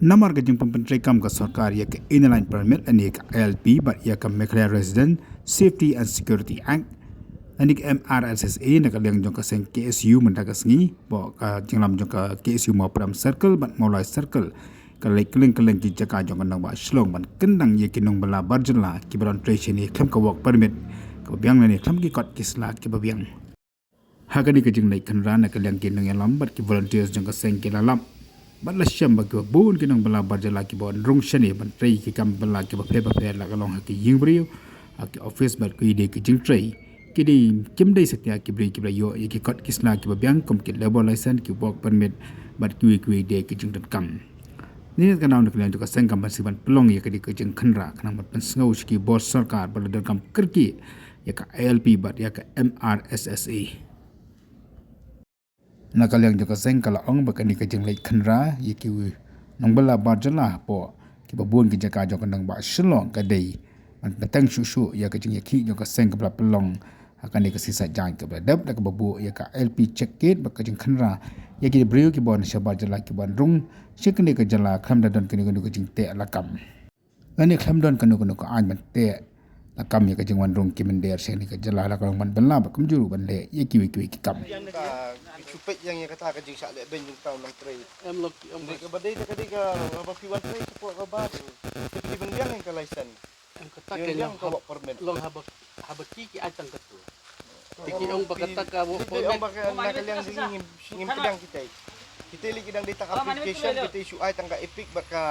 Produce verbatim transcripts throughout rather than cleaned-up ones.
Namar ka jingpyntrei kam ka sorkar ïa ka Inner Line Permit, ane ka I L P, bad ïa ka Meghalaya Resident Safety and Security Act, ane ka M R S S A, na ka liang jong ka seng K S U mynta ka sngi, bad ka jinglam jong ka K S U Mawprem Circle bad Mawlai Circle, ka leit kylleng kylleng ki jaka jong ka nongbah Shillong ban kyndang ïa ki nongbylla bar jylla kiba don trei shane khlem ka work permit kaba biang lane khlem ki kot ki sla kiba biang. Ha kane ka jingleit khynra, na ka liang ki nongïalam bad ki volunteers jong ka seng ki la lap bad la shem ba kiba bun ki nongbylla bar jylla kiba wan rung shane ban trei ki kam bylla kiba pher bapher, la ka long ha ki ïing briew, ha ki office bad kiwei de ki jingtrei, ki dei, kim dei satia ki briew kiba la ïoh ïa ki kot ki sla kiba biang kum ki labour license, ki work permit bad kiwei kiwei de ki jingdonkam. Nangta ka daw, na ka liang jong ka seng kam ban sdang ban pynlong ïa kane ka jingkhynra khnang ban pynsngew sha ki bor sorkar ba la donkam kyrkieh ïa ka I L P bad ïa ka M R S S A. Na ka liang jong ka seng ka la ong ba kane ka jingleit khynra ïa ki nongbylla bar jylla hapoh kiba bun ki jaka jong ka nongbah Shillong ka dei ban bteng shuh shuh ïa ka jingïakhih jong ka seng kaba la pynlong ha kane ka sngi Saitjaiñ kaba la dep da kaba buh ïa ka I L P check gate bad ka jingkhynra ïa ki briew kiba wan shabar jylla kiba wan rung sha kane ka jylla khlem da don kano kano ka jingteh lakam. Lane khlem don kano kano ka aiñ ban teh lakam ïa ka jingwan rung ki mynder sha kane ka jylla, la ka long ban bylla bad kumjuh ruh ban leh ïa kiwei kiwei ki kam. Ka, ki shu peit ïa kata ka jingshah leh beiñ jong uta u nongtrei. Em, lok, em, dei kaba dei, ka dei kaba phi wan trei shapoh kaba, phi ban biang ïa ka license. Em, kata ka biang ka work permit. Long haba, haba ki, ki ai tang katu. Ki ong ba kata ka work permit. Ong ba ka, na ka liang jong ngi ngim, ngim pdiang kita. Kita lei ki dang dei tang application, kita shu ai tang ka EPIC bad ka,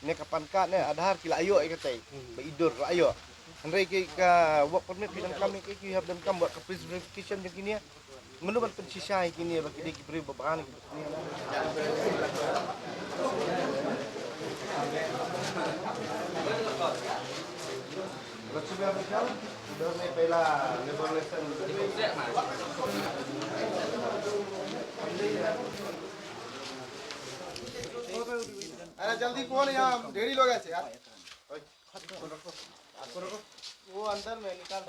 ne ka PAN card ne Aadhaar ki la ïoh ïa kita. Ba i dur la ïoh. Hynrei ki ka work permit ki donkam, ki, ki hap donkam bad ka pre-verification jong kine. Mano ban pynshisha ïa kine ba ki dei ki briew ba bha ne ki ba kine. अरे जल्दी कौन है यहाँ, ढेरी लोग ऐसे यार। वो अंदर में निकाल।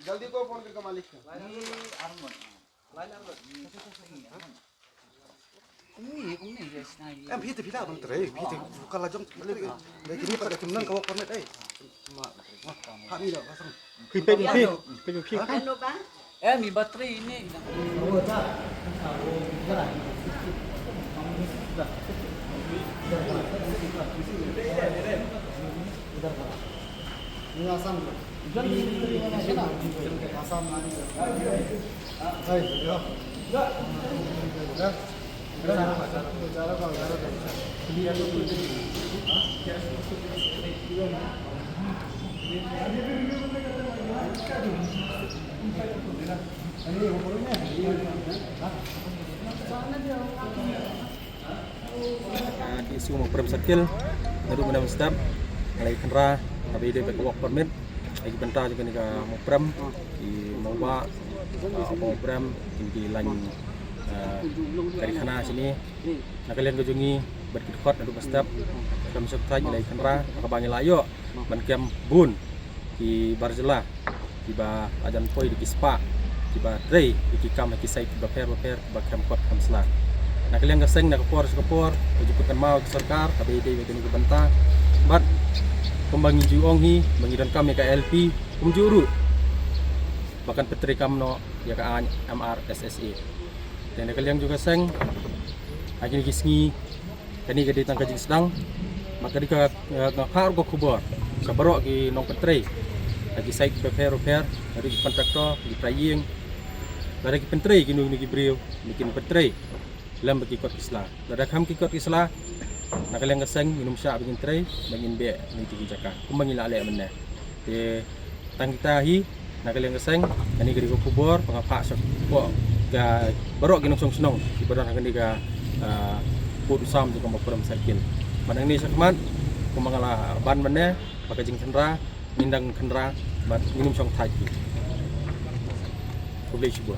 जल्दी को फोन करके मालिक से। Em, phi te, phi te ban trei, phi te, bukan la jong trei. Dei kini pat kim nang ka work permit, eh. Ha ni da, pasang. Phi phi, phi, phi, phi. Em, i battery ini. Ah, ki issue Mawprem Circle, naduh mynne mynstep nga la ïa khynra, haba ïadei bad ka work permit, ha ki bynta jong kane ka Mawprem, ki nongbah, ah, Mawprem, kine ki line, ah, kari khana shane, na ka liang ka jong ngi bad ki dkhot naduh mynstep, khlem shongthait ngi la ïa khynra, ha kaba ngi la ïoh ban kem bun ki bar jylla kiba la jan poi da ki spah kiba trei ïa ki kam ha ki site kiba pher bapher kiba khlem kot khlem sla. Na ka liang ka seng, na ka por sha ka por ka ju pynkynmaw ïa ka sorkar kaba ïadei bad kane ka bynta, bad kumba ngi ju ong hi ba ngi donkam ïa ka I L P, kumjuh ruh ba kan pyntreikam noh ïa ka aiñ M R S S A. Te na ka liang jong ka seng, ha kine ki sngi, kane ka dei tang ka jingsdang, bad ka dei ka, eh, nga phah ruh ka khubor sha baroh ki nongpyntrei ha ki site bapher bapher, lada ki contractor, ki trai ïing, lada ki pyntrei kino kino ki briew, ba kin pyntrei lem bad ki kot ki sla. Lada khlem ki kot ki sla, na ka liang ka seng ngin ym shah ba ngin trei, ba ngin beh na kito ki jaka kumba ngi la leh mynne. Te tang kita hi, na ka liang ka seng, kane ka dei ka khubor ba nga phah sha baroh ki nongshong shnong kiba don ha kane ka, ah, pud u sam jong ka Mawprem Circle. Bad nangne shakhmat, kumba nga la ban mynne, ba ka jingkhynra ngin dang khynra bad ngin ym shongthait hi. Khublei shibun.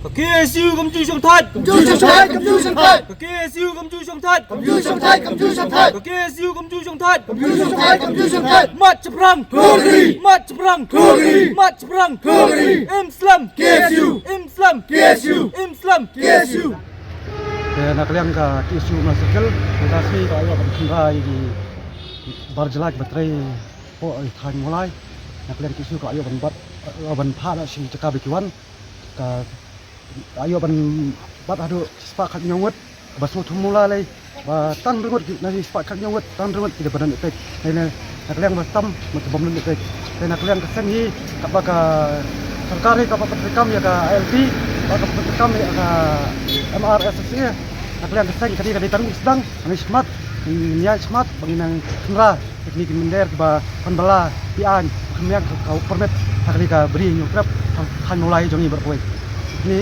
Ka K S U kam ju shongthait. Kam ju shongthait, kam ju shongthait. Ka K S U kam ju shongthait. Kam ju shongthait, kam ju shongthait. Ka K S U kam ju shongthait. Kam ju shongthait, kam ju shongthait. Mat shaphrang. Thugri. Mat shaphrang. Thugri. Mat shaphrang. Thugri. Im slem. K S U. Im slem. K S U. Im slem. K S U. Te na ka liang ka T S U Umla Circle, mynta ka sngi ka la ïoh ban khynra ïa ki bar jylla kiba trei hapoh thaiñ Mawlai. Na ka liang T S U ka la ïoh ban bat, ban phah noh shi jaka ba ki wan. Ka la ïoh ban bat haduh shispah khathynñiew ngut, ba sngewthum Mawlai lei, ba tang hynriew ngut ki, na shispah khathynñiew ngut tang hynriew ngut ki dei ba don ïapeit. Te na ka liang ba tam ma ki bym don ïapeit. Te na ka liang ka seng hi, katba ka sorkar hi kaba pyntreikam ïa ka I L P, ba ka pyntreikam ïa ka M R S S A, na ka liang ka seng ka dei, ka dei tang u sdang, ngi shakhmat, ngi ïa shakhmat ba ngin nang khynra ïa kine ki mynder kiba pynbylla, pynïaid, khyndiat ka, ka permit ha kane ka Bri Hynñiewtrep ha thaiñ Mawlai jong ngi baroh kawei. Kine